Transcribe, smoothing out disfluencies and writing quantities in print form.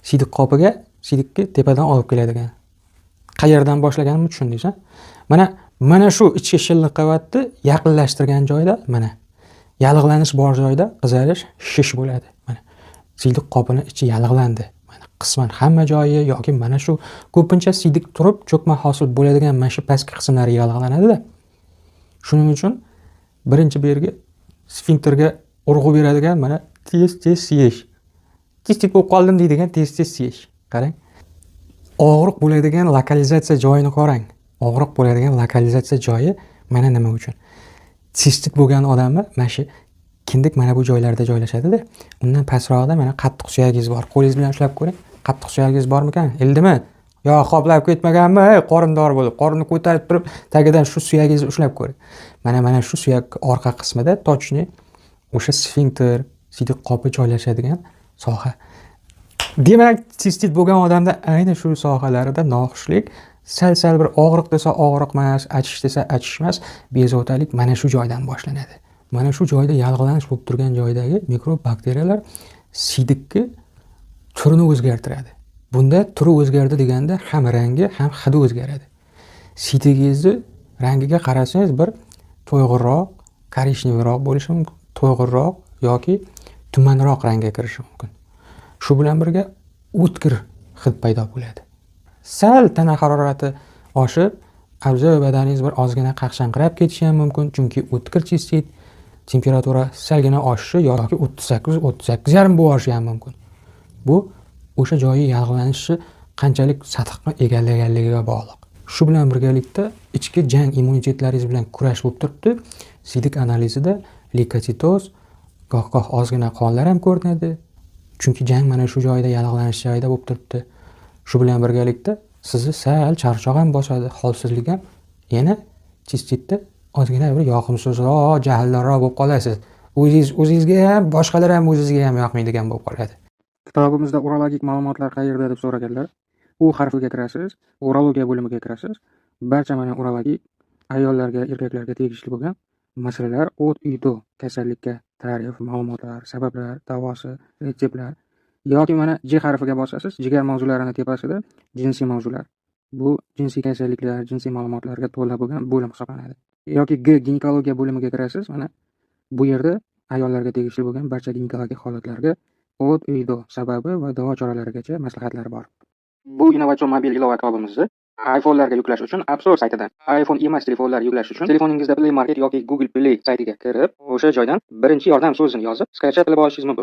Siydik qopiga siydikni tepadan olib keladigan. Qayerdan boshlaganimni tushundingiz, a? Mana shu ichki shilliq qavatni yaqinlashtirgan joyda, mana yallig'lanish bor joyda qizarish, shish bo'ladi. Mana siydik qopini ichi yallig'landi. Mana qisman hamma joyi yoki mana shu ko'pincha siydik turib cho'kma hosil bo'ladigan mana shu pastki qismlari yallig'lanadi-da. Shuning uchun birinchi belgi sfinkterga urg'u beradigan mana tez-tez siyish. Tez-tez bo'lib qoldim deydigan tez-tez siyish. Qarang. Og'riq bo'ladigan lokalizatsiya joyini qarang. Og'riq bo'ladigan lokalizatsiya joyi mana nima uchun? Sistit bo'lgan odamni mana shu kindik mana bu joylarda joylashadi-da. Undan pastroqda mana qattiq suyagingiz bor. Qo'lingiz bilan ushlab ko'ring. Qattiq suyagingiz bormikan? Ildimi? Yo, qoplab ketmaganmi? Ey, qorindor bo'lib, qorinni ko'tarib turib, tagidan shu suyagingizni ushlab ko'ring. Mana shu suyak orqa qismida точный o'sha sfinkter, siydik qopi joylashadigan soha. Demak, sistit bo'lgan odamda ayni shu sohalarida noxushlik, sal-sal bir og'riq desa og'riq emas, achish desa achish emas, bezovtalik mana shu joydan boshlanadi. Mana shu joyda yallig'lanish bo'lib turgan joydagi mikrob bakteriyalar siydikni turini o'zgartiradi. Bunda turi o'zgardi deganda ham rangi, ham hidi o'zgaradi. Siydigingizni rangiga qarasangiz bir to'yg'inroq, коричневый roq bo'lishi mumkin, to'yg'inroq yoki tumanroq rangga kirishi mumkin. Shu bilan birga o'tkir hid paydo bo'ladi. Sal tana harorati oshib, a'zo badaningiz bir ozgina qaqshanqirab ketishi ham mumkin, chunki o'tkir sistit temperatura salgina oshishi yoki 38, 38,5 bo'lib yuborishi ham mumkin. Bu o'sha joyi yallig'lanishi qanchalik sathni egallaganligiga bog'liq. Shu bilan birgalikda ichki jang immunitetlaringiz bilan kurash bo'lib turibdi. Siydik analizida leykotsitoz, goh-goh ozgina qonlar ham ko'rinadi. Chunki jang mana shu joyda, yallig'lanish joyida bo'lib turibdi. Shu bilan birgalikda sizni sal charchoq ham bosadi, holsizlik ham. Yana sistitda ozgina bir yoqimsizroq, jahldorroq bo'lib qolasiz. O'zingiz o'zingizga ham, boshqalar ham o'zingizga ham yoqmaydigan bo'lib qoladi. Kitobimizda urologik ma'lumotlar qayerda deb so'raganlar. U harfiga kirasiz, urologiya bo'limiga kirasiz. Barcha mana urologik ayollarga, erkaklarga tegishli bo'lgan masalalar, от и до kasallikka ta'rif, ma'lumotlar, sabablar, davosi, retseptlar yoki mana J harfiga bosasiz, jigar mavzularini tepasida jinsiy mavzular. Bu jinsiy kasalliklar, jinsiy ma'lumotlarga to'la bo'lgan bo'lim hisoblanadi. Yoki G ginekologiya bo'limiga kirasiz, mana bu yerda ayollarga tegishli bo'lgan barcha ginekologik holatlarga от и до sababi va davo choralarigacha maslahatlar bor. Bu innovatsion mobil ilova kitobimizni iPhone'larga yuklash uchun App Store saytidan, iPhone emas telefonlar yuklash uchun telefoningizda Play Market yoki Google Play saytiga kirib, o'sha joydan "Birinchi yordam" so'zini yozib, скачать qilib olishingiz mumkin.